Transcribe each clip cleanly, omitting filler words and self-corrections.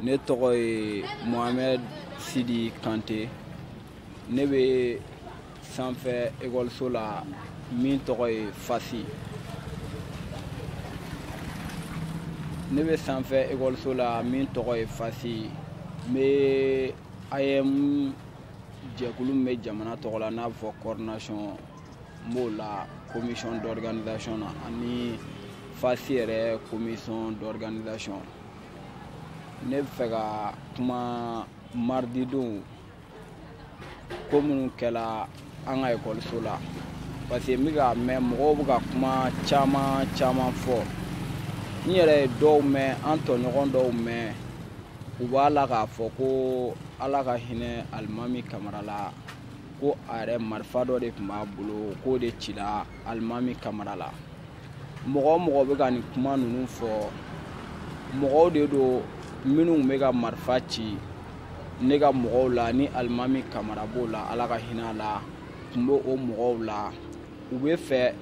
Ne tɔgɔ ye Mohamed Sidi Kante. Ne bɛ sanfɛ ekɔliso la min tɔgɔ ye Fasi. Ne bɛ sanfɛ ekɔliso la min tɔgɔ ye Fasi. N bɛ AEEM jɛkulu min bɛ jamana tɔgɔ la n'a bɛ fɔ coordination, n b'o la commission d'organisation na ani Fasi yɛrɛ commission d'organisation. Ne bɛ fɛ ka kuma mardi don ko minnu kɛla an ka ekɔliso la, parce que n bɛ k'a mɛn mɔgɔw bɛ ka kuma caman caman fɔ. N yɛrɛ ye dɔw mɛn, an tɔɲɔgɔn dɔw mɛn, u b'a la k'a fɔ ko Ala ka hinɛ Alimami Kamara la, ko a yɛrɛ marifa dɔ de tun b'a bolo k'o de cila Alimami Kamara la. Mɔgɔ o mɔgɔ bɛ ka nin kuma ninnu fɔ, mɔgɔw de don minnu bɛ ka marifa ci ne ka mɔgɔw la, ni Alimami Kamara b'o la, Ala ka hinɛ a la, tun bɛ o mɔgɔw la. U bɛ fɛ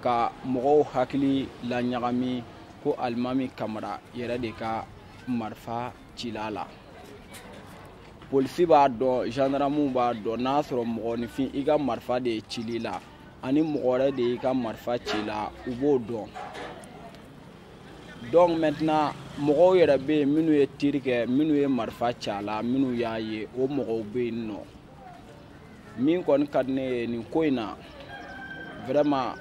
ka mɔgɔw hakili laɲagami ko Alimami Kamara yɛrɛ de ka marifa cila la. Polisi b'a dɔn, gendarmew b'a dɔn, n'a sɔrɔ mɔgɔninfin i ka marifa de ye cili la ani mɔgɔ wɛrɛ de y'i ka marifa ci la, u b'o dɔn. Donc maintenant mɔgɔw yɛrɛ bɛ yen minnu ye tir kɛ, minnu ye marifa ci a la, minnu y'a ye, o mɔgɔw bɛ yen nɔ. Min kɔni ka di ne ye nin ko in na, vraiment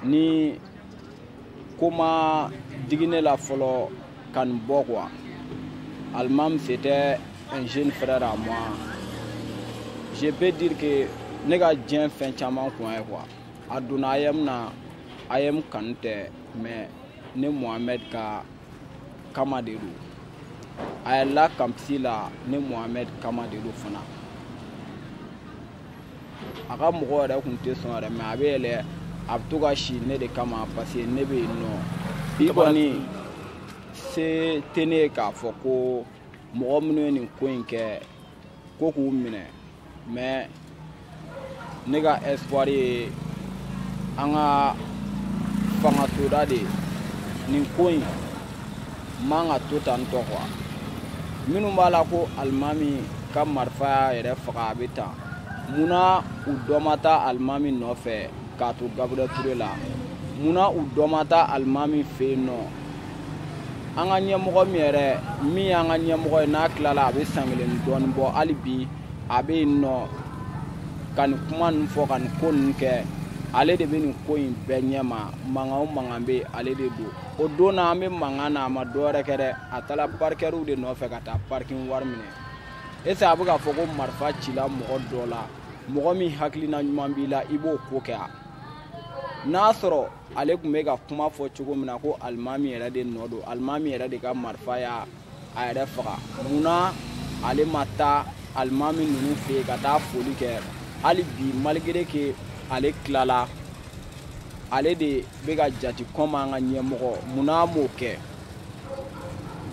ni ko ma digi ne la fɔlɔ ka nin bɔ quoi. Alimami, c'était un jeune frère à moi. Je peux dire que ne ka diɲɛ fɛn caman kun ye quoi. A donna AEEM na, AEEM kanu tɛ, mais ne Mohamed ka kama de don. A yɛlɛla campus la ne Mohamed kama de don fana. A ka mɔgɔ yɛrɛ kun tɛ sɔn yɛrɛ, mais a bɛ yɛlɛ, a bɛ to ka si ne de kama parce que ne bɛ yen nɔ. Bi kɔni se tɛ ne ye k'a fɔ ko mɔgɔ minnu ye nin ko in kɛ ko k'u minɛ, mais ne ka espoir ye an ka fangasoda de ye. Nin ko in man ka to tan tɔ quoi. Minnu b'a la ko Alimami ka marifa yɛrɛ faga a bɛ tan, munna u dɔ ma taa Alimami nɔfɛ k'a to Gabriel Touré la? Munna u dɔ ma taa Alimami fɛ yen nɔ? An ka ɲɛmɔgɔ min yɛrɛ, min y'an ka ɲɛmɔgɔ ye, n'a tilala a bɛ san kelen ni dɔɔnin bɔ, hali bi a bɛ yen nɔ ka nin kuma ninnu fɔ, ka nin ko ninnu kɛ. Ale de bɛ nin ko in bɛɛ ɲɛma. Mankan o mankan bɛ yen, ale de don. O don na an bɛ mankan na, a ma dɔ wɛrɛ kɛ dɛ, a taara parkɛriw de nɔfɛ ka taa parking wari minɛ. Est-ce a bɛ k'a fɔ ko marifa cila mɔgɔ dɔ la, mɔgɔ min hakilina ɲuman b'i la, i b'o ko kɛ a? N'a sɔrɔ ale tun bɛ ka kuma fɔ cogo min na ko Alimami yɛrɛ de nɔ don, Alimami yɛrɛ de ka marifa y'a a yɛrɛ faga, munna ale ma taa Alimami ninnu fɛ yen ka taa foli kɛ? Hali bi malgré que ale tilala, ale de bɛ ka jate comme an ka ɲɛmɔgɔ, munna a m'o kɛ?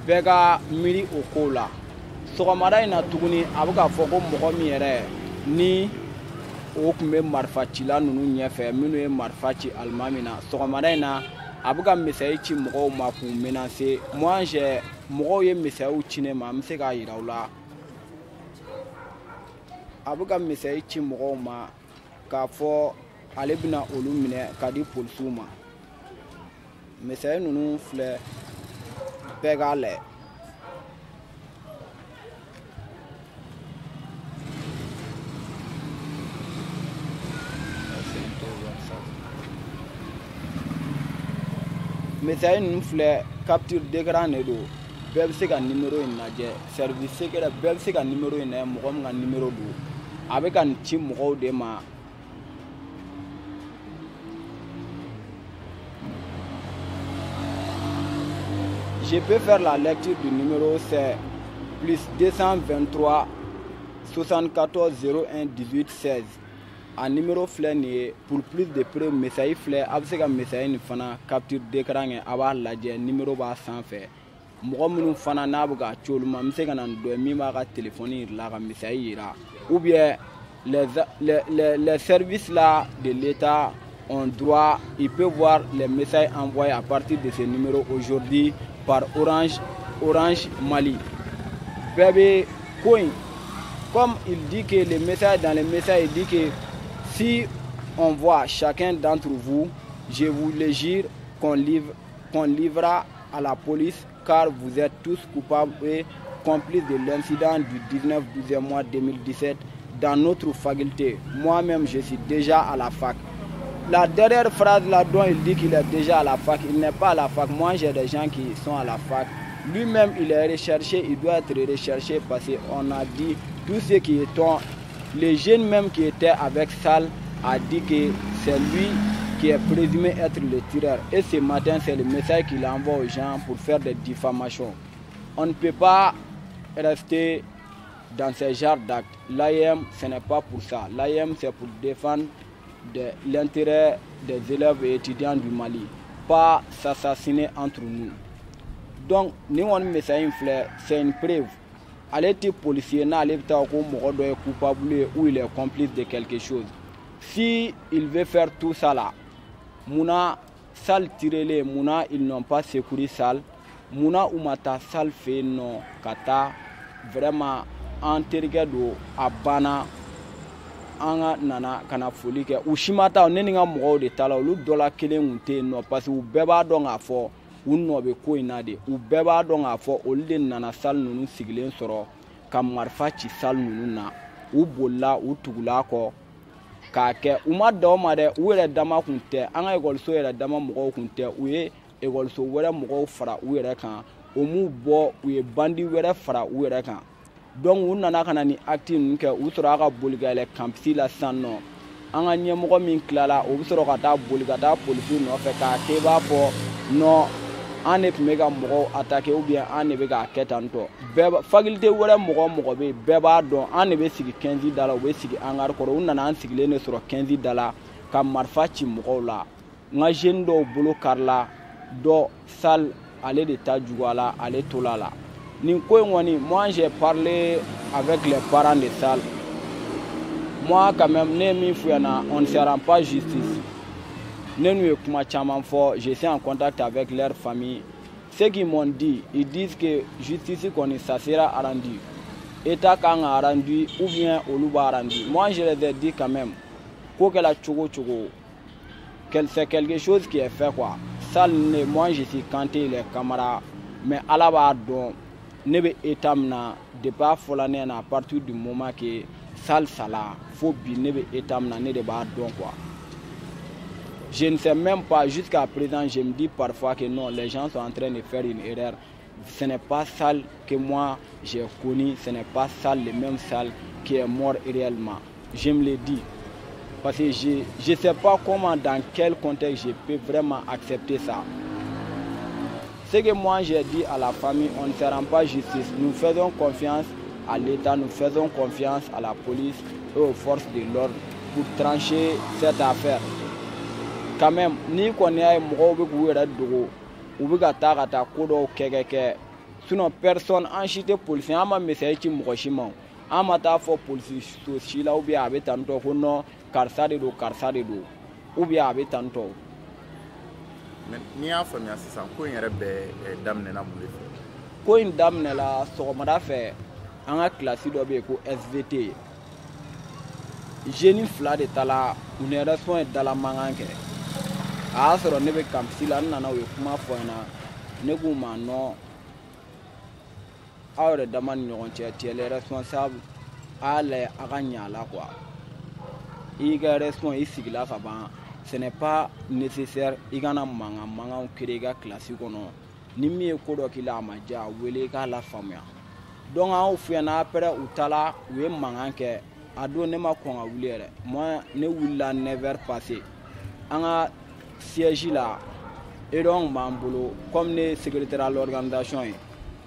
Bɛɛ ka miiri o kow la. Sɔgɔmada in na tuguni, a bɛ k'a fɔ ko mɔgɔ min yɛrɛ ni o tun bɛ marifacila ninnu ɲɛfɛ, minnu ye marifa ci Alimami na, sɔgɔmada in na a bɛ ka message ci mɔgɔw ma k'u menacer. Moi j'ai mɔgɔw ye message ci ne ma, n bɛ se k'a yira u la. A bɛ ka message ci mɔgɔw ma k'a fɔ ale bɛna olu minɛ ka di polisiw ma. Message ninnu filɛ, bɛɛ k'a lajɛ. Message ninnu filɛ, capture d'écran de don. Bɛɛ bɛ se ka numéro in lajɛ, service secret bɛɛ bɛ se ka numéro in lajɛ, mɔgɔ min ka numéro don. A bɛ ka nin ci mɔgɔw de ma. Je peux faire la lecture du numéro, c'est plus 223 74 01 18 16. A numéro filɛ nin ye. Pour plus de preuves, message filɛ, a bɛ se ka message nin fana capture d'écran kɛ, a b'a lajɛ, numéro b'a sanfɛ. Mɔgɔ minnu fana n'a bɛ k'a ci olu ma, n bɛ se ka na nin dɔ ye min b'a ka téléphone yira la ka message yira, ou bien les services là de l'État ont droit, ils peuvent voir les messages envoyés à partir de ce numéro aujourd'hui par Orange. Orange Mali. Bɛɛ bɛ ko in, comme il dit que le message, dans le message, il dit que si on voit chacun d'entre vous, je vous le jure qu'on livrera à la police, car vous êtes tous coupables et complices de l'incident du 19 12e mois 2017 dans notre faculté. Moi-même, je suis déjà à la fac. La dernière phrase là dont il dit qu'il est déjà à la fac, il n'est pas à la fac. Moi, j'ai des gens qui sont à la fac. Lui-même, il est recherché, il doit être recherché parce qu'on a dit tout ce qui est. Les jeunes même qui étaient avec Sall a dit que c'est lui qui est présumé être le tireur. Et ce matin, c'est le message qu'il envoie aux gens pour faire des diffamations. On ne peut pas rester dans ce genre d'actes. L'AEEM, ce n'est pas pour ça. L'AEEM, c'est pour défendre l'intérêt des élèves et étudiants du Mali, pas s'assassiner entre nous. Donc, ni on message in filɛ, c'est une preuve. Ale tɛ policier n'ale bɛ taa ko mɔgɔ dɔ ye coupable ou il est complice de quelque chose. Si il veut faire tout ça là, munna Sall tirelen, munna ils n'ont pas secouru Sall? Munna u ma taa Sall fɛ yen nɔ ka taa vraiment an terikɛ don, a banna, an ka nana ka na foli kɛ? U si ma taa. Ne ni n ka mɔgɔw de ta la. Olu dɔ la kelen kun tɛ yen nɔ, parce que u bɛɛ b'a dɔn k'a fɔ u nɔ bɛ ko in na de. U bɛɛ b'a dɔn k'a fɔ olu de nana Sall ninnu sigilen sɔrɔ ka marifa ci Sall ninnu na. U bolila, u tugula kɔ k'a kɛ. U ma dan o ma dɛ, u yɛrɛ dama kun tɛ, an ka ekɔliso yɛrɛ dama mɔgɔw kun tɛ, u ye ekɔliso wɛrɛ mɔgɔw fara u yɛrɛ kan. O m'u bɔ, u ye bandit wɛrɛ fara u yɛrɛ kan. Donc u nana ka na ni acte ninnu kɛ. U sɔrɔ ka boli ka yɛlɛ campus la sisan nɔ. An ka ɲɛmɔgɔ min tilala, o bɛ sɔrɔ ka taa boli ka taa polisiw nɔfɛ k'a kɛ i b'a fɔ non, an de tun bɛ ka mɔgɔw attaquer ou bien an de bɛ k'a kɛ tan tɔ. Bɛɛ, faculté wɛrɛ mɔgɔ o mɔgɔ bɛ yen, bɛɛ b'a dɔn an de bɛ sigi 15 da la, u bɛ sigi hangar kɔrɔ. U nana an sigilen de sɔrɔ 15 da la ka marifa ci mɔgɔw la. N ka jeune dɔw bolo karila, dɔ Sall ale de ta juguyala, ale tola la. Nin ko in kɔni, moi, j'ai parlé avec les parents de Sall. Moi quand même, ne ye min f'u ɲɛna, on ne se rend pas justice. Ne n'u ye kuma caman fɔ, je suis en contact avec leur famille. Ce qu'ils m'ont dit, ils disent que justice kɔni, ça sera rendu, état kan ka rendu ou bien olu b'a rendu. Moi, je les ai dit quand même, ko kɛla cogo o cogo, c'est quelque chose qui est fait quoi. Sall ne, moi je suis Kanté, il est Camara, mais Ala b'a dɔn ne bɛ état min na. Depuis a fɔla ne ɲɛna, à partir du moment que Sall sala fo bi, ne bɛ état min na, ne de b'a dɔn quoi. Je ne sais même pas. Jusqu'à présent, je me dis parfois que non, les gens sont en train de faire une erreur. Ce n'est pas Sall que moi j'ai connu, ce n'est pas Sall, le même Sall qui est mort réellement. Je me le dis parce que je ne sais pas comment, dans quel contexte je peux vraiment accepter ça. Ce que moi j'ai dit à la famille, on ne se rend pas justice. Nous faisons confiance à l'État, nous faisons confiance à la police et aux forces de l'ordre pour trancher cette affaire. Quand même, ni kɔni y'a ye mɔgɔw bɛ k'u yɛrɛ dogo, u bɛ ka taa ka taa ko dɔw kɛ kɛ kɛ. Sinon personne, an si tɛ policier, an ma message ci mɔgɔ si ma o. An ma taa fɔ polisiso si la ou bien a bɛ tan tɔ ko non, karisa de don, karisa de don, ou bien a bɛ tan tɔ. Mais n'i y'a faamuya sisan, ko in yɛrɛ bɛɛ daminɛna mun de fɛ? Ko in daminɛla sɔgɔmada fɛ. An ka kilasi dɔ bɛ yen ko SVT. Jeune fila de taala, u ni respon ye dala mankan kɛ. A y'a sɔrɔ ne bɛ campus la. N nana, u ye kuma fɔ n ɲɛna. Ne k'u ma non, aw yɛrɛ dama ni ɲɔgɔn cɛ, tu es le responsable, a y'a lajɛ a ka ɲɛ a la quoi. I y'i ka respon, i sigila ka ban, ce n'est pas nécessaire i kana mankan mankanw créer i ka kilasi kɔnɔ. Ni min ye ko dɔ k'i la a ma diya, a wele i k'a lafaamuya. Donc an y'o f'u ɲɛna. Après, u taala, u ye mankan kɛ. A don ne ma kɔn ka wuli yɛrɛ. Moi, ne wulila 9 heures passé. An ka siège la, réunion b'an bolo. Comme ne ye secrétaire à l'organisation ye,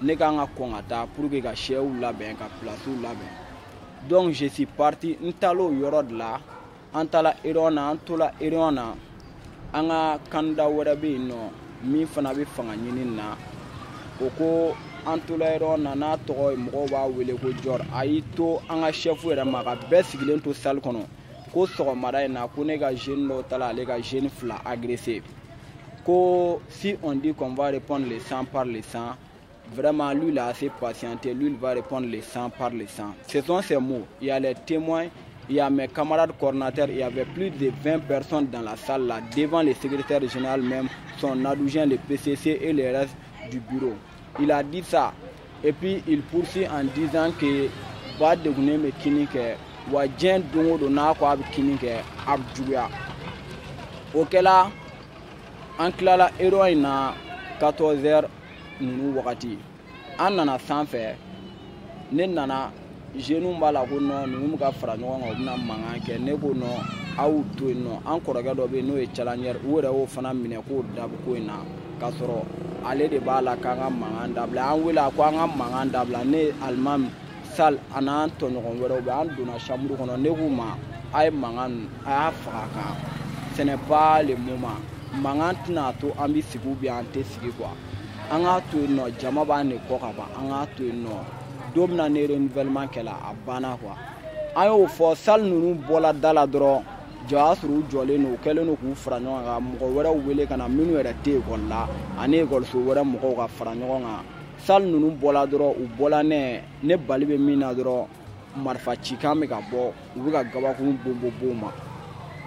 ne kan ka kɔn ka taa pour que ka chaise labɛn, ka place labɛn. Donc je suis parti, n taala o yɔrɔ de la. An taala réunion na, an tola réunion na. An ka candidat wɛrɛ bɛ yen nɔ min fana bɛ fanga ɲini na, o ko an tola réunion na, n'a tɔgɔ ye, mɔgɔw b'a wele ko Jɔr. A y'i to an ka chef yɛrɛ ma ka bɛɛ sigilen to salle kɔnɔ ko sɔgɔmada in na, ko ne ka jeune dɔw taara ale ka jeune fila agressé, ko si on dit qu'on va répondre le sang par le sang. Vraiment, lui, il a assez patienté. Lui, il va répondre le sang par le sang. Ce sont ces mots. Il y a les témoins, il y a mes camarades coordonnateurs. Il y avait plus de 20 personnes dans la salle là, devant le secrétaire général même, son adjoint, le PCC et le reste du bureau. Il a dit ça. Et puis, il poursuit en disant que ba degunnen bɛ kini kɛ wa diɲɛ don o don n'a ko a bɛ kini kɛ a bɛ juguya. O kɛla an tilala réunion in na 14 heures ninnu wagati. An nana sanfɛ, ne nana jeunes b'a la ko non, ninnu bɛ ka fara ɲɔgɔn kan, u bɛna mankan kɛ. Ne ko non, aw y'u to yen nɔ. An kɔrɔkɛ dɔ bɛ yen n'o ye challenger, u yɛrɛ y'o fana minɛ k'o da ko in na k'a sɔrɔ ale de b'a la k'an ka mankan dabila. An wele a ko an ka mankan dabila. Ne ye alimami Sal a n'an tɔɲɔgɔn wɛrɛw bɛ, an donna chambre kɔnɔ. Ne k'u ma a ye mankan a y'a faga kan, ce n'est pas le moment. Mankan tɛna to an bɛ sigi ou bien an tɛ sigi quoi. An k'a to yen nɔ, jama b'an de kɔ ka ban, an k'a to yen nɔ. Don min na ne renouvellement kɛla a banna quoi. An y'o fɔ, salle ninnu bɔla da la dɔrɔn, ja o y'a sɔrɔ u jɔlen don, u kɛlen don k'u fara ɲɔgɔn kan, mɔgɔ wɛrɛw wele ka na minnu yɛrɛ tɛ ekɔli la ani ekɔliso wɛrɛ mɔgɔw ka fara ɲɔgɔn kan. Salle ninnu bɔla dɔrɔn, u bɔla ne bali bɛ min na dɔrɔn, marifa cikan bɛ ka bɔ, u bɛ ka gabakurun bon bon bon ma.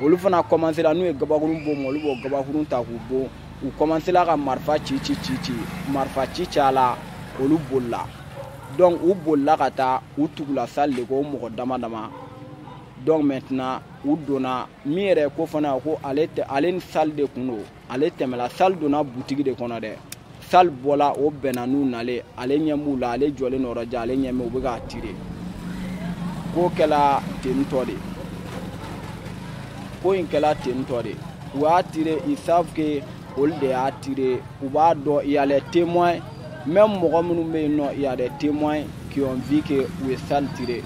Olu fana commencé la, n'u ye gabakurun bon ma, olu b'o gabakurun ta k'u bon. U commencé la ka marifa ci ci ci ci, marifa ci cayala, olu bolila. Donc u bolila ka taa, u tugula salle de kɔ, o mɔgɔ dama dama. Donc maintenant u donna min yɛrɛ ko fana ko ale tɛ, ale ni salle de kun don, ale tɛmɛla. Salle donna butigi de kɔnɔ dɛ. Salle bɔla, o bɛnna n'u nalen, ale ɲɛ b'u la, ale jɔlen don yɔrɔ jan, ale ɲɛ bɛ u bɛ k'a tirer. Ko kɛla ten tɔ de, ko in kɛla ten tɔ de. U y'a tirer, ils savent que olu de y'a tirer, u b'a dɔn, il y a les témoins même, mɔgɔ minnu bɛ yen nɔ, il y a des témoins qui ont vu que u ye salle tirer,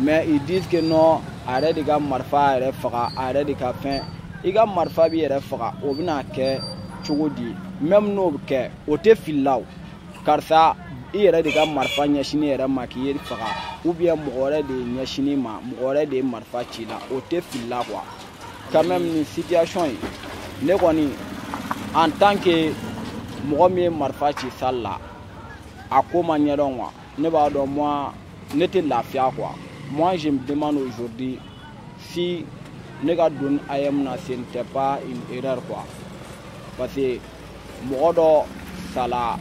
mais ils disent que non, a yɛrɛ de ka marifa yɛrɛ faga, a yɛrɛ de ka fɛn. I ka marifa b'i yɛrɛ faga, o bɛna kɛ cogo di? Même n'o bɛ kɛ, o tɛ fili la o. Karisa, i yɛrɛ de ka marifa ɲɛsin i yɛrɛ ma k'i faga, ou bien mɔgɔ wɛrɛ de ye ɲɛsin i ma, mɔgɔ wɛrɛ de ye marifa ci la, o tɛ fili la quoi. Quand même nin situation in, ne kɔni en tant que mɔgɔ min ye marifa ci salle la, a ko ma ɲɛdɔn quoi. Ne b'a dɔn, moi ne tɛ lafiya quoi. Moi je me demande aujourd'hui si ne ka don AEEM na, ce n'était pas une erreur quoi, parce que mɔgɔ dɔ sala.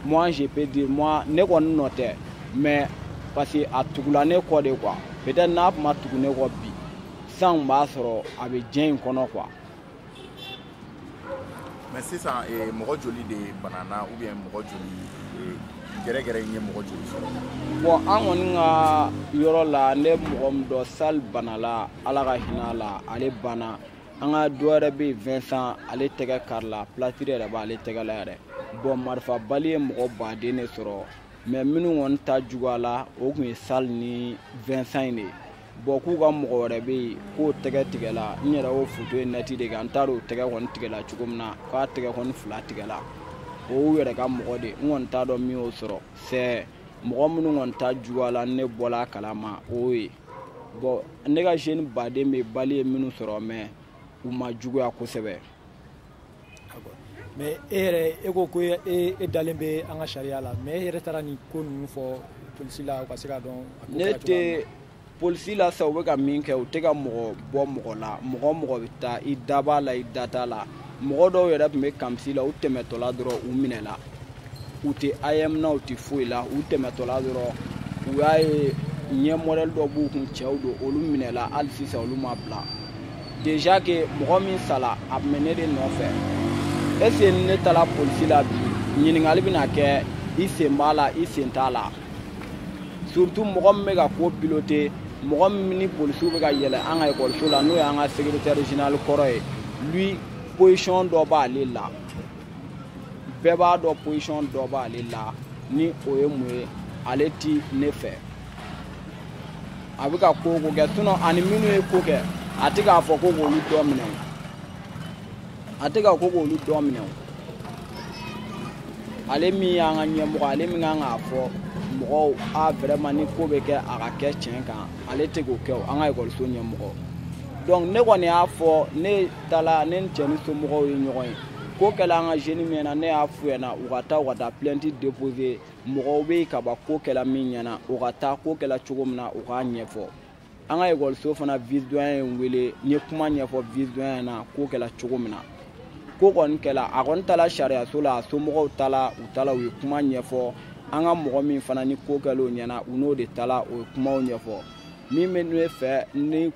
Moi je peux dire, moi ne kɔni nɔ tɛ, mais parce que a tugula ne kɔ de quoi. Peut-être n'a tun ma tugu ne kɔ bi, san kun b'a sɔrɔ a bɛ diɲɛ in kɔnɔ quoi. Mais sisan mɔgɔ joli de banana ou bien mɔgɔ joli gɛrɛgɛrɛ in ye mɔgɔ joli sɔrɔ? Bon, an kɔni ka yɔrɔ la, ne mɔgɔ min dɔn, Sali banala, Ala ka hinɛ a la, ale banna. An ka dɔ wɛrɛ bɛ yen, Vincent, ale tɛgɛ karila, plâtre yɛrɛ b'ale tɛgɛ la yɛrɛ. Bon, marifabali ye mɔgɔ baden de sɔrɔ, mais minnu kɔni ta juguyala, o tun ye Sali ni Vincent in de ye. Bon, k'u ka mɔgɔ wɛrɛ bɛ yen k'o tɛgɛ tigɛla, n yɛrɛ y'o photo ye net de kan, n t'a dɔn o tɛgɛ kɔni tigɛla cogo min na, k'a tɛgɛ kɔni fila tigɛla, o y'u yɛrɛ ka mɔgɔ de ye. N kɔni t'a dɔn min y'o sɔrɔ. C'est mɔgɔ minnu kɔni ta juguyala, ne bɔla a kalama o ye. Bon, ne ka jeune baden bɛ bali ye minnu sɔrɔ, mais u ma juguya kosɛbɛ. Mais e yɛrɛ, e ko ko e dalen bɛ an ka sariya la, mais e yɛrɛ taara nin ko ninnu fɔ polisi la, u ka se k'a dɔn a ko ne kɛra cogoya min na. Tɛ polisi la sa, u bɛ ka min kɛ, u tɛ ka mɔgɔ bɔ mɔgɔ la. Mɔgɔ mɔgɔ bɛ taa, i da b'a la, i da t'a la. Mɔgɔ dɔw yɛrɛ tun bɛ campus la, u tɛmɛtɔla dɔrɔn u minɛla. U tɛ AEEM na, u tɛ foyi la, u tɛmɛtɔla dɔrɔn u y'a ye ɲɛ modèle dɔ b'u kun, cɛw don, olu minɛla, hali sisan olu ma bila. Déjà que mɔgɔ min sala, a tun bɛ ne de nɔfɛ. Est ce que ni ne taara polisi la bi, ɲininkali bɛna kɛ i sen b'a la, i sen t'a la? Surtout mɔgɔ min bɛ ka ko piloter, mɔgɔ min ni polisiw bɛ ka yɛlɛ an ka ekɔliso la, n'o y'an ka secrétaire général kɔrɔ ye. Lui, position dɔ b'ale la, bɛɛ b'a dɔn, position dɔ b'ale la. Ni o ye mun ye, ale ti ne fɛ. A bɛ ka ko o ko kɛ, sinon ani minnu ye ko kɛ, a tɛ k'a fɔ ko k'olu dɔ minɛ o, a tɛ ka ko k'olu dɔ minɛ o. Ale min y'an ka ɲɛmɔgɔ, ale min kan k'a fɔ mɔgɔw a vraiment ni ko bɛ kɛ a ka kɛ tiɲɛ kan, ale tɛ k'o kɛ o, an ka ekɔliso ɲɛmɔgɔ. Donc ne kɔni y'a fɔ, ne taala, ne ni cɛ ni somɔgɔw ye ɲɔgɔn ye. Ko kɛla an ka jeune min ɲɛna, ne y'a f'u ɲɛna u ka taa, u ka taa plainte déposer. Mɔgɔw bɛ yen ka ban ko kɛla min ɲɛna, u ka taa ko kɛla cogo min na, u k'a ɲɛfɔ. An ka ekɔliso fana vice doyen ye n wele, n ye kuma ɲɛfɔ vice doyen ɲɛna ko kɛla cogo min na. Ko kɔni kɛla, a kɔni taara sariyaso la, a somɔgɔw taara, u taara, u ye kuma ɲɛfɔ. An ka mɔgɔ min fana ni ko kɛla o ɲɛna, u n'o de taara, o ye kumaw ɲɛfɔ. Min bɛ ne fɛ, ni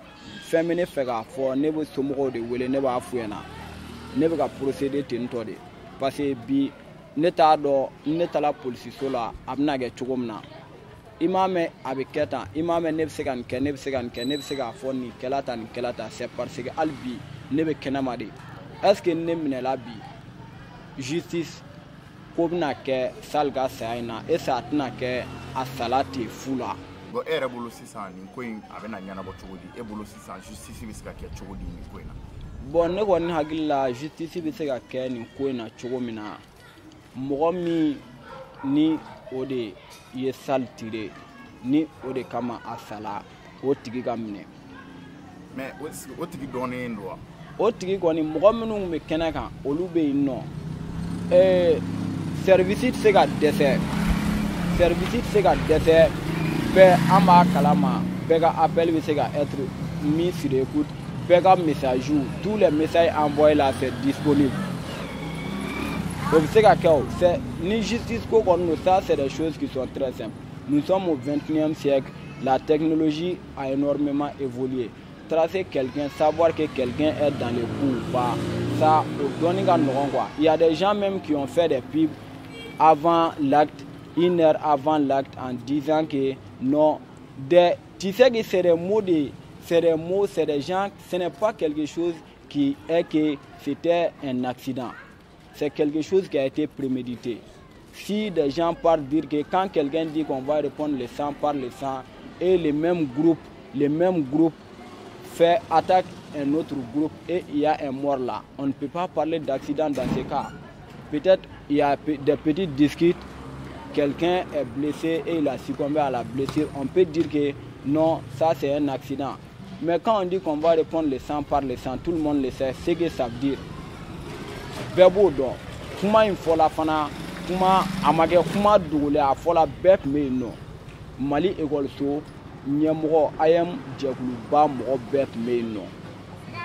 fɛn bɛ ne fɛ k'a fɔ, ne bɛ somɔgɔw de wele, ne b'a f'u ɲɛna. Ne bɛ ka procéder ten tɔ de, parce que bi ne t'a dɔn ne taara polisiso la a bɛna kɛ cogo min na. I m'a mɛn a bɛ kɛ tan, i m'a mɛn ne bɛ se ka nin kɛ, ne bɛ se ka nin kɛ, ne bɛ se k'a fɔ nin kɛla tan, nin kɛla tan. C'est parce que hali bi ne bɛ kɛnɛma de. Est ce que ne minɛla bi, justice ko bɛna kɛ Sali ka saya in na? Est ce que a tɛna kɛ a sala ten fu la? Bon, e yɛrɛ bolo sisan, nin ko in a bɛna ɲɛnabɔ cogo di? E bolo sisan, justice bɛ se ka kɛ cogo di nin ko in na? Bon, ne kɔni hakili la, justice bɛ se ka kɛ nin ko in na cogo min na, mɔgɔ min ni o de ye Sali tiré, ni o de kama a sala, o tigi ka minɛ. Mais o tigi dɔnnen don wa? O tigi kɔni, mɔgɔ minnu bɛ kɛnɛ kan, olu bɛ yen nɔ. Service tɛ se ka dɛsɛ, service tɛ se ka dɛsɛ. Bɛɛ an b'a kalama, bɛɛ ka appel bɛ se ka être mis sur écoute, bɛɛ ka message, tous les messages envoyés là, c'est disponible. O bɛ se ka kɛ o. C'est ni justice ko kɔni don, ça c'est des choses qui sont très simples. Nous sommes au 21e siècle, la technologie a énormément évolué. Tracer quelqu'un, savoir que quelqu'un est dans le coup ou pas, ça o dɔnni ka nɔgɔn quoi. Il y a des gens même qui ont fait des pubs avant l'acte, une heure avant l'acte, en disant que non, tu sais que c'est des mots de, c'est des mots, c'est des gens, ce n'est pas quelque chose qui est que c'était un accident. C'est quelque chose qui a été prémédité. Si des gens partent dire que quand quelqu'un dit qu'on va répondre le sang par le sang, et les mêmes groupes fait attaque un autre groupe et il y a un mort là, on ne peut pas parler d'accident dans ce cas. Peut-être il y a des petites discutes, quelqu'un est blessé et il a succombé à la blessure, on peut dire que non, ça c'est un accident. Mais quand on dit qu'on va répondre le sang par le sang, tout le monde le sait, ce que ça veut dire. Bɛɛ b'o dɔn. Kuma in fɔla fana, kuma a ma kɛ kuma dogolen, a fɔla, bɛɛ tun bɛ yen nɔ. Mali ekɔliso ɲɛmɔgɔ AEEM jɛkuluba mɔgɔ bɛɛ tun bɛ yen nɔ.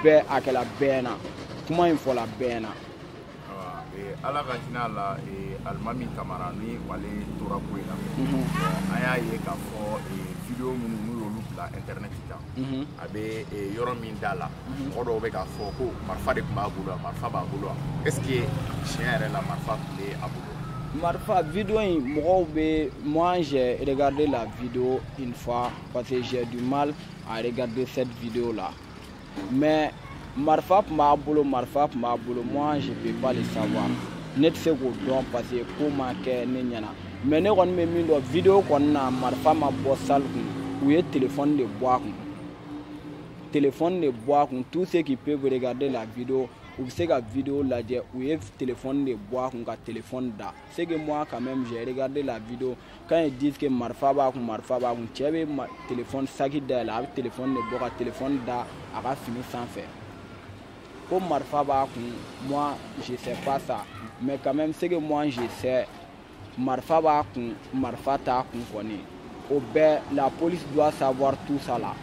Bɛɛ a kɛla bɛɛ na. Kuma in fɔla bɛɛ na. Ala ka hinɛ a la, Alimami Kamara ni ale tora ko in na. An y'a ye k'a fɔ vidéo minnu n'u y'olu bila internet kan, a bɛ yɔrɔ min da la, mɔgɔ dɔw bɛ k'a fɔ ko marifa de tun b'a bolo, marifa b'a bolo. Est ce que tiɲɛ yɛrɛ la marifa tun bɛ a bolo? Marifa, vidéo in mɔgɔw bɛ, moi j'ai regardé la vidéo une fois parce que j'ai du mal à regarder cette vidéo là. Mais marifa tun b'a bolo, marifa tun b'a bolo, moi je peux pas le savoir. Ne tɛ se k'o dɔn parce que ko ma kɛ ne ɲɛna. Mais ne kɔni bɛ min dɔn, vidéo kɔni na, marifa ma bɔ salle kun, u ye téléphone de bɔ a kun. Téléphone de bɔ a kun. Tous ceux qui peuvent regarder la vidéo, u bɛ se ka vidéo lajɛ, u ye téléphone de bɔ a kun ka téléphone da. C'est que moi quand même j'ai regardé la vidéo. Quand ils disent que marifa b'a kun, marifa b'a kun, cɛ bɛ téléphone saki dayɛlɛ, a bɛ téléphone de bɔ ka téléphone da a ka fini sanfɛ. Ko marifa b'a kun, moi je sais pas ça. Mais quand même, ce que moi je sais, marifa b'a kun, marifa t'a kun kɔni, o bɛɛ la police doit savoir tout ça là.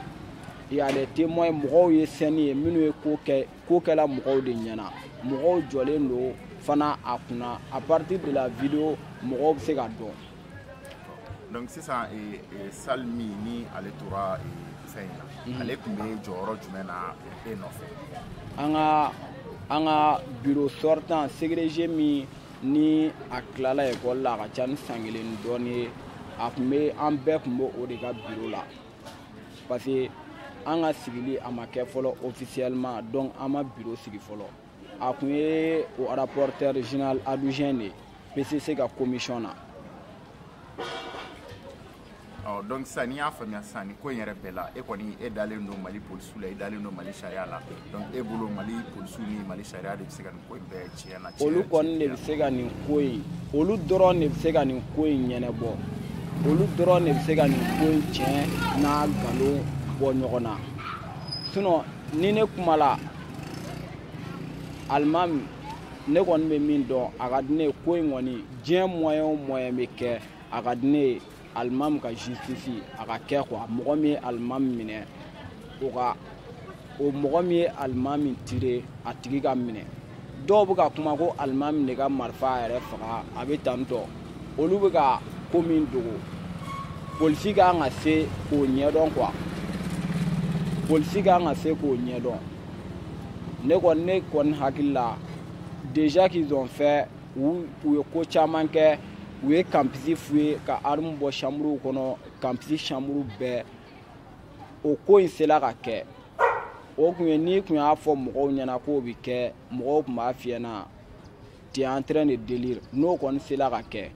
Il y a des témoins, mɔgɔw ye scène ye, minnu ye ko kɛ, ko kɛla mɔgɔw de ɲɛna. Mɔgɔw jɔlen don fana a kunna. À partir de la vidéo, mɔgɔw bɛ se ka dɔn. Donc sisan, Sali min ni ale tora fɛn in na, ale tun bɛ jɔyɔrɔ jumɛn na e nɔfɛ? An ka bureau sortant, secrétaire min ni a tilala ekɔli la, a ka ca ni san kelen ni dɔɔnin ye, a tun bɛ, an bɛɛ tun bɛ o de ka bureau la. Parce que an ka sigili a ma kɛ fɔlɔ officiellement, donc an ma bureau sigi fɔlɔ. A tun ye o rapporteur général adjoint de ye PCC ka commission na. Ɔ, donc sisan, n'i y'a faamuya sisan, nin ko in yɛrɛ bɛɛ la, e kɔni e dalen don Mali polisiw la, e dalen don Mali sariya la. Donc e bolo, Mali polisiw ni Mali sariya de bɛ se ka nin ko in bɛɛ tiɲɛ na? Olu kɔni de bɛ se ka nin ko in, olu dɔrɔn de bɛ se ka nin ko in ɲɛnabɔ, olu dɔrɔn de bɛ se ka nin ko in tiɲɛ n'a nkalon bɔ ɲɔgɔn na. Sinon ni ne kumala, Alimami Ne kɔni bɛ min dɔn, a ka di ne ye ko in kɔni, diɲɛ moyen o moyen bɛ kɛ, a ka di ne ye alimami ka justice a ka kɛ quoi. Mɔgɔ min ye alimami minɛ, o ka o mɔgɔ min ye alimami tire, a tigi ka minɛ. Dɔw bɛ ka kuma ko alimami de ka marifa yɛrɛ faga, a bɛ tan tɔ. Olu bɛ ka ko min dogo, polisi kan ka se k'o ɲɛdɔn quoi. Polisi kan ka se k'o ɲɛdɔn. Ne kɔni hakili la, déjà qu'ils ont fait, u ye ko caman kɛ, u ye campus fouillé ka arme bɔ chambre kɔnɔ, campus chambre bɛɛ. O ko in sela ka kɛ, o kun ye n'i kun y'a fɔ mɔgɔw ɲɛna k'o bɛ kɛ, mɔgɔw tun b'a f'i ɲɛna tu es en train de délire. N'o kɔni sela ka kɛ,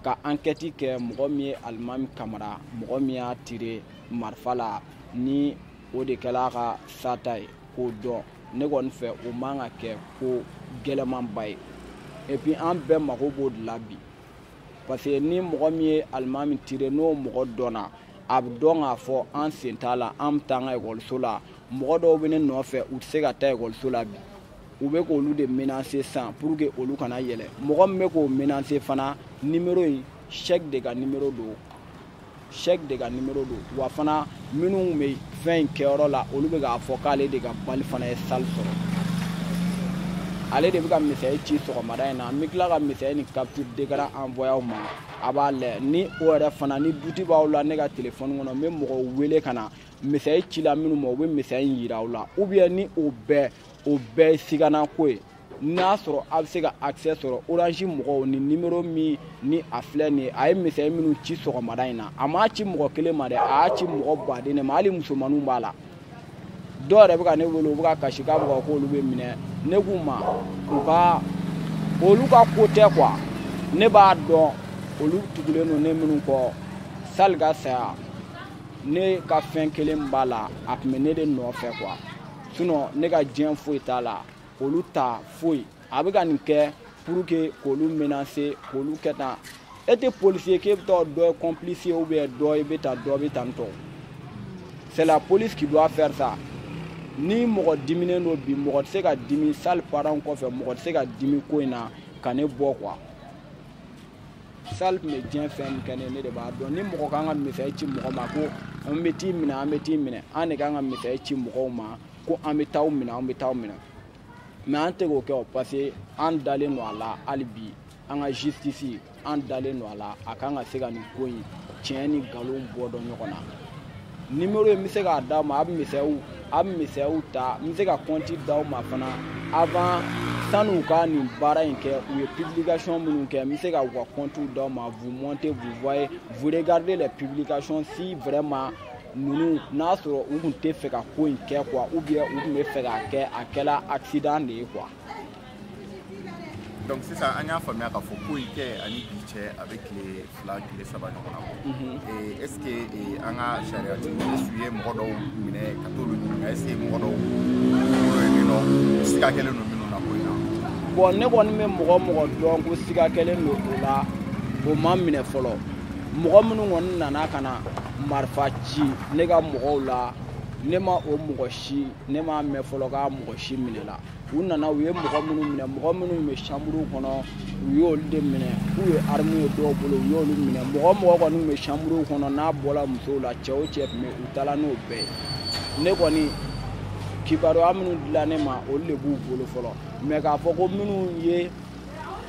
ka enquête kɛ, mɔgɔ min ye alimami Kamara, mɔgɔ min y'a tiré marifa la, ni o de kɛla a ka sata ye, k'o dɔn, ne kɔni fɛ o man ka kɛ ko gɛlɛmanba ye. Et puis an bɛɛ mago b'o de la bi, parce que ni mɔgɔ min ye alimami tiré, n'o mɔgɔ dɔnna, a bɛ dɔn k'a fɔ an sen t'a la. An bɛ taa an ka ekɔliso la, mɔgɔ dɔw bɛ ne nɔfɛ, u tɛ se ka taa ekɔliso la bi. U bɛ k'olu de menacer sisan pour que olu kana yɛlɛ. Mɔgɔ min bɛ k'o menacer fana, numéro in, Cheick de ka numéro don, Cheick de ka numéro don. Wa fana minnu bɛ fɛn in kɛyɔrɔ la, olu bɛ k'a fɔ k'ale de ka balle fana ye salle sɔrɔ, ale de bɛ ka message ci sɔgɔmada in na. N bɛ tila ka message ni capture d'écran envoyé aw ma, a b'a lajɛ. Ni o yɛrɛ fana ni doute b'aw la, ne ka téléphone kɔnɔ, n bɛ mɔgɔw wele ka na message ci la minnu ma, u bɛ message in yira aw la. Ou bien ni o bɛɛ ye sigana ko ye, n'a sɔrɔ a bɛ se ka accès sɔrɔ Orange mɔgɔw ni numéro min ni a filɛ nin ye, a ye message minnu ci sɔgɔmada in na, a m'a ci mɔgɔ kelen ma dɛ, a y'a ci mɔgɔ baden de ma, hali musomaninw b'a la. Dɔw yɛrɛ bɛ ka ne wele, u bɛ ka kasi k'a bɛ ka k'olu bɛ minɛ. Ne k'u ma u ka olu ka ko tɛ quoi. Ne b'a dɔn olu tugulen don ne minnu kɔ. Sali ka saya, ne ka fɛn kelen b'a la, a tun bɛ ne de nɔfɛ quoi. Sinon ne ka diɲɛ foyi t'a la, olu ta foyi. A bɛ ka nin kɛ pour que k'olu menacer, k'olu kɛ tan. E tɛ policier k'e bɛ taa dɔ ye complice ye, ou bien dɔ i bɛ taa dɔ bɛ tan tɔ. C'est la police qui doit faire ça. Ni mɔgɔ diminen don bi, mɔgɔ tɛ se ka dimi Sali parents kɔfɛ, mɔgɔ tɛ se ka dimi ko in na ka ne bɔ quoi. Sali tun bɛ diɲɛ fɛn min kɛ ne, ne de b'a dɔn. Ni mɔgɔ kan ka message ci mɔgɔ ma ko an bɛ t'i minɛ, an bɛ t'i minɛ, an de kan ka message ci mɔgɔw ma ko an bɛ t'aw minɛ, an bɛ t'aw minɛ. Mais an tɛ k'o kɛ o, parce que an dalen don a la hali bi, an ka justice, an dalen don a la, a kan ka se ka nin ko in tiɲɛ ni nkalon bɔ dɔn ɲɔgɔn na. Numéro in, n bɛ se k'a d'aw ma, a bɛ message ta, n bɛ se ka compte d'aw ma fana. Avant san'u ka nin baara in kɛ, u ye publication minnu kɛ, n bɛ se ka u ka compte d'aw ma. Vous montez, vous voyez, vous regardez les publications, si vraiment ninnu n'a sɔrɔ u tun tɛ fɛ ka ko in kɛ quoi, ou bien u tun bɛ fɛ k'a kɛ, a kɛla accident de ye quoi. Donc sisan an y'a faamuya k'a fɔ ko in kɛ ani bi cɛ, a bɛ tile 2, tile 3 ɲɔgɔn na bɔ. Est ce que an ka sariya tigiw ye mɔgɔ dɔw minɛ ka t'olu ɲininka? Est ce que mɔgɔ dɔw bolo yen nɔ, siga kɛlen don minnu na ko in na? Bon, ne kɔni bɛ mɔgɔ mɔgɔ dɔn ko siga kɛlen don o la, o ma minɛ fɔlɔ. Mɔgɔ minnu kɔni nana ka na marifa ci ne ka mɔgɔw la, ne ma o mɔgɔ si, ne m'a mɛn fɔlɔ k'a mɔgɔ si minɛ la. U nana, u ye mɔgɔ minnu minɛ, mɔgɔ minnu bɛ chambre kɔnɔ, u y'olu de minɛ k'u ye arme ye dɔw bolo, u y'olu minɛ. Mɔgɔ mɔgɔ kɔni bɛ chambre kɔnɔ, n'a bɔra musow la, cɛ o cɛ tun bɛ, u taara n'o bɛɛ ye. Ne kɔni kibaruya minnu dila ne ma, olu de b'u bolo fɔlɔ. Mais k'a fɔ ko minnu ye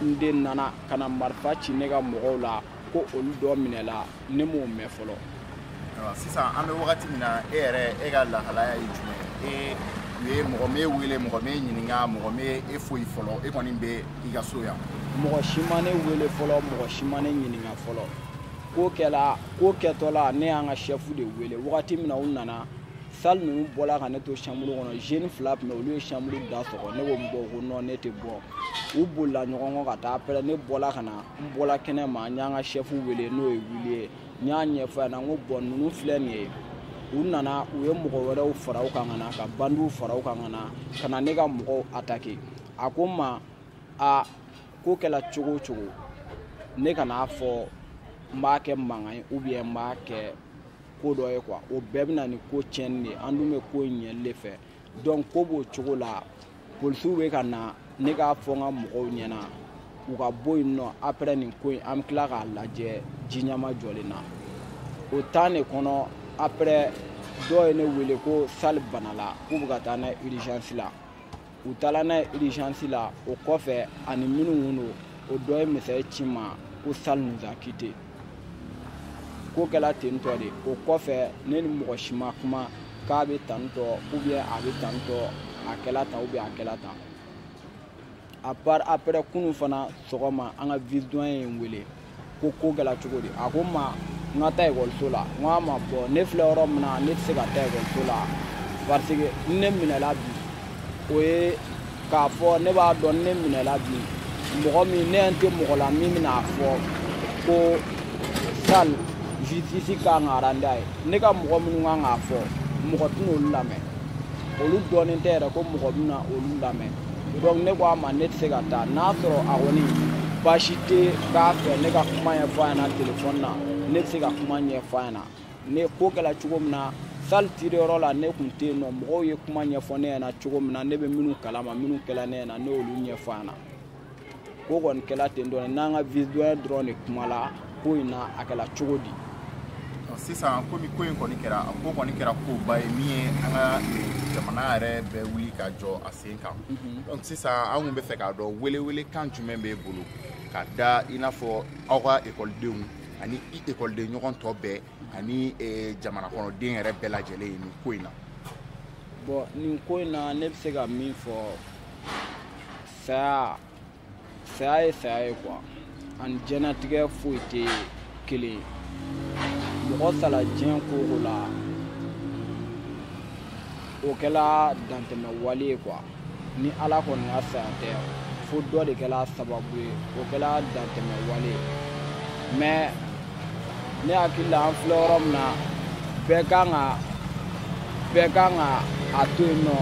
n de nana ka na marifa ci ne ka mɔgɔw la, ko olu dɔ minɛla, ne m'o mɛn fɔlɔ. Sisan an bɛ wagati min na, e yɛrɛ, e ka lahalaya ye jumɛn ye? E u ye mɔgɔ m'e wele, mɔgɔ m'e ɲininka, mɔgɔ m'e e foyi fɔlɔ, e kɔni bɛ i ka so yan? Mɔgɔ si ma ne wele fɔlɔ, mɔgɔ si ma ne ɲininka fɔlɔ. Ko kɛla, ko kɛtɔla, ne y'an ka chef de wele. Wagati min na u nana, salle ninnu bɔla ka ne to chambre kɔnɔ, jeune fila tun bɛ, olu ye chambre da sɔgɔ. Ne ko n bɔ, ko non, ne tɛ bɔ. U bolila ɲɔgɔn kɔ ka taa. Après ne bɔla ka na, n bɔla kɛnɛ ma, n y'an ka chef wele, n'o ye Wuli ye. N y'a ɲɛfɔ a ɲɛna, n ko bon, ninnu filɛ nin ye, u nana, u ye mɔgɔ wɛrɛw fara u kan ka na, ka bandiw fara u kan ka na, ka na ne ka mɔgɔw attaquer. A ko n ma a ko kɛla cogo o cogo, ne kan'a fɔ n b'a kɛ mankan ye ou bien n b'a kɛ ko dɔ ye quoi, o bɛɛ bɛ na ni ko tiɲɛni de ye. An dun bɛ ko in ɲɛli de fɛ. Donc ko b'o cogo la, polisiw bɛ ka na. Ne k'a fɔ n ka mɔgɔw ɲɛna u ka bɔ yen nɔ, après nin ko in an bɛ tila k'a lajɛ ji ɲɛma jɔlen na. O temps de kɔnɔ, après dɔw ye ne wele ko Sali banala, k'u bɛ ka taa n'a ye urgence la. U taara n'a ye urgence la, o kɔfɛ ani minnu kun don, o dɔ ye message ci n ma ko Sali nous a quitté. Ko kɛla ten tɔ de. O kɔfɛ ne ni mɔgɔ si ma kuma k'a bɛ tan tɔ ou bien a bɛ tan tɔ, a kɛla tan ou bien a kɛla tan. À part après kunun fana sɔgɔma, an ka vice doyen ye n wele ko ko kɛla cogo di. A ko n ma n ka taa ekɔliso la. N ko a ma bɔn, ne filɛ yɔrɔ min na, ne tɛ se ka taa ekɔliso la parce que ni ne minɛla bi, o ye k'a fɔ ne b'a dɔn ni ne minɛla bi, mɔgɔ min ne tɛ mɔgɔ la min bɛna fɔ ko Sali justice kan ka rendre a ye. Ne ka mɔgɔ minnu kan k'a fɔ, mɔgɔ tɛna olu lamɛn, olu dɔnnen tɛ yɛrɛ ko mɔgɔ bɛna olu lamɛn. Donc ne ko a ma ne tɛ se ka taa, n'a sɔrɔ a kɔni baasi tɛ k'a fɛ ne ka kuma ɲɛfɔ a ɲɛna telefɔni na, ne bɛ se ka kuma ɲɛfɔ a ɲɛna. Ne ko kɛla cogo min na Sali tiriyɔrɔ la, ne kun tɛ yen nɔ, mɔgɔw ye kuma ɲɛfɔ ne ɲɛna cogo min na, ne bɛ minnu kalama, minnu kɛla ne ɲɛna, ne y'olu ɲɛfɔ a ɲɛna. Ko kɔni kɛla ten dɔrɔn, n'an ka vice doyen dɔrɔn de kumala ko in na, a kɛla cogo di. Sisan komi ko in kɔni kɛra, a ko kɔni kɛra koba ye min ye an ka jamana yɛrɛ bɛɛ wuli ka jɔ a sen kan. Donc sisan an kun bɛ fɛ k'a dɔn welewelekan jumɛn b'e bolo ka da i n'a fɔ aw ka ekɔlidenw ani i ekɔliden ɲɔgɔn tɔ bɛɛ ani jamana kɔnɔden yɛrɛ bɛɛ lajɛlen ye nin ko in na. Bon, nin ko in na, ne bɛ se ka min fɔ, saya, saya ye saya ye quoi, ani diɲɛlatigɛ foyi tɛ kelen ye. Mɔgɔ sala diɲɛ ko o ko la, o kɛla dantɛmɛ wale ye quoi. Ni Ala kɔni ka saya tɛ, fo dɔ de kɛla sababu ye, o kɛla dantɛmɛ wale ye. Mais ne hakili la, an filɛ yɔrɔ min na, bɛɛ kan ka a to yen nɔ,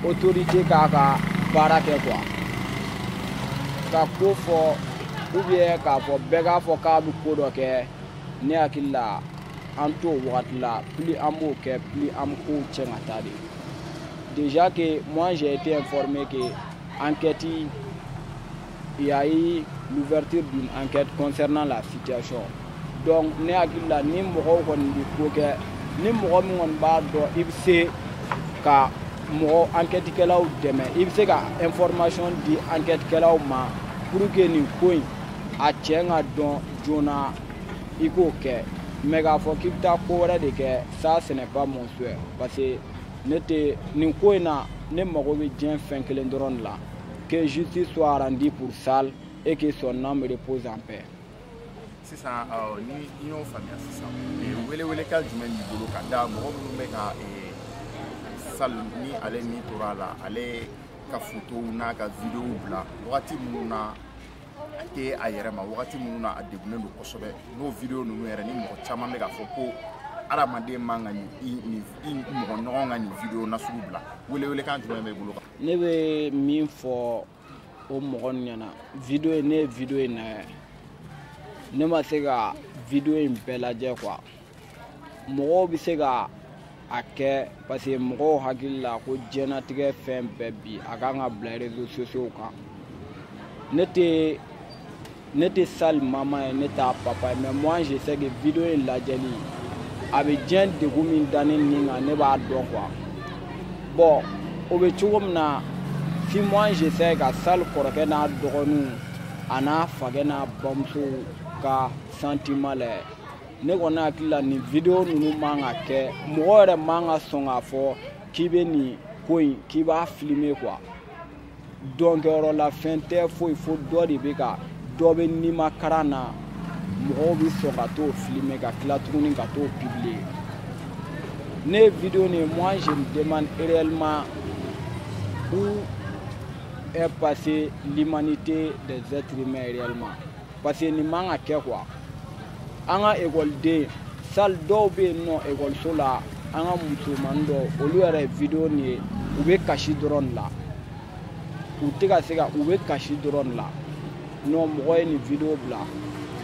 autorité k'a ka baara kɛ quoi, ka ko fɔ ou bien k'a fɔ bɛɛ k'a fɔ k'a bɛ ko dɔ kɛ. Ne hakili la, an t'o wagati la, plus an b'o kɛ, plus an bɛ kow tiɲɛ ka taa de. Déjà que moi j'ai été informé que enquête, il y a eu l'ouverture d'une enquête concernant la situation. Donc ne hakili la, ni mɔgɔw kɔni bɛ ko kɛ, ni mɔgɔ min kɔni b'a dɔn i bɛ se ka mɔgɔ enquête kɛlaw dɛmɛ, i bɛ se ka information di enquête kɛlaw ma pour que nin ko in a tiɲɛ ka dɔn joona, i k'o kɛ. Mais k'a fɔ k'i bɛ taa ko wɛrɛ de kɛ, ça ce n'est pas mon souhait, parce que ne tɛ nin ko in na, ne mago bɛ diɲɛ fɛn kelen dɔrɔn de la: que justice soit rendue pour Sall et que son âme repose en paix. Sisan ni i y'o faamuya, sisan welewelekan jumɛn b'i bolo ka da mɔgɔ minnu bɛ ka Sall ni ale ni tora a la, ale ka fotow n'a ka videow bila wagati minnu na a tɛ a yɛrɛ ma, wagati minnu na a degunnen don kosɛbɛ, n'o video ninnu yɛrɛ ni mɔgɔ caman bɛ k'a fɔ ko hadamaden man ka nin i mɔgɔ ɲɔgɔn ka nin video nasugu bila, welewelekan jumɛn b'e bolo? Ne bɛ min fɔ o mɔgɔ nin ɲɛna, video in, ne ye video in lajɛ, ne ma se ka video in bɛɛ lajɛ quoi. Mɔgɔw bɛ se ka a kɛ parce que mɔgɔw hakili la ko diɲɛlatigɛ fɛn bɛɛ bi a kan ka bila réseaux sociaux kan. Ne tɛ Sali mama ye, ne t'a papa ye, mais moi je sais que video in lajɛli a bɛ diɲɛ degun min da ne nin kan, ne b'a dɔn quoi. Bon, o bɛ cogo min na, si moi je sais ka Sali kɔrɔkɛ n'a dɔgɔninw a n'a fakɛ n'a bamuso ka sentiment lajɛ, ne kɔni hakili la nin video ninnu man ka kɛ. Mɔgɔ yɛrɛ man ka sɔn k'a fɔ k'i bɛ nin ko in k'i b'a filmer quoi. Dɔnkɛyɔrɔ la fɛn tɛ foyi, fo dɔ de bɛ ka dɔ bɛ nimakaran na, mɔgɔw bɛ sɔn ka t'o filmer ka tila tuguni ka t'o publier. Ne ye vidéo nin, moi je me demande réellement où est passée l'humanité des êtres humains réellement, parce que nin man ka kɛ quoi. An ka ekɔliden Sali dɔw bɛ yen nɔ ekɔliso la, an ka musomanin dɔw, olu yɛrɛ ye vidéo nin ye, u bɛ kasi dɔrɔn de la, u tɛ ka se ka, u bɛ kasi dɔrɔn de la. Non, mɔgɔ ye nin vidéo bila,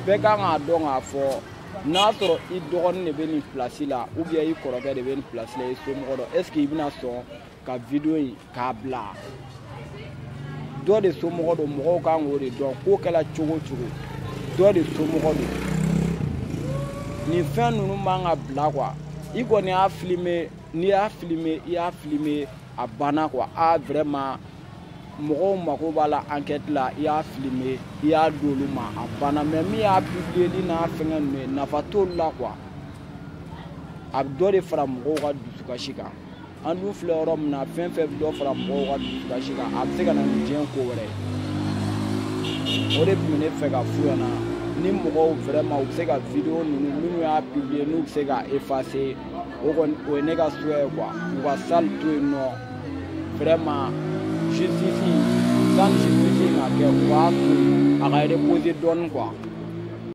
bɛɛ kan k'a dɔn k'a fɔ n'a sɔrɔ i dɔgɔnin de bɛ nin place la ou bien i kɔrɔkɛ de bɛ nin place la, i somɔgɔ dɔ, est ce que i bɛna sɔn? ka vidéo in k'a bila dɔ de somɔgɔ don, mɔgɔw kan k'o de dɔn. Ko kɛla cogo o cogo, dɔ de somɔgɔ don. Nin fɛn ninnu man ka bila quoi. I kɔni y'a filmer, n'i y'a filmer, i y'a filmer, a banna quoi. Ah vraiment, mɔgɔw mako b'a la enquête la, i y'a filmer, i y'a d'olu ma, a banna. Mais min y'a publier n'a fɛngɛ ninnu ye, nafa t'olu la quoi. A bɛ dɔ de fara mɔgɔw ka dusukasi kan. An dun filɛ yɔrɔ min na, fɛn fɛn bɛ dɔ fara mɔgɔw ka dusukasi kan, a bɛ se ka na ni diɲɛ ko wɛrɛ ye. O de tun bɛ ne fɛ ka f'u ɲɛna, ni mɔgɔw vraiment u bɛ se ka vidéo ninnu minnu y'a publier, n'u bɛ se ka effacer, o kɔni o ye ne ka souhait ye quoi. U ka salle to yen nɔ vraiment, justice, sani justice ka kɛ, u b'a to yen a ka reposer dɔɔni quoi.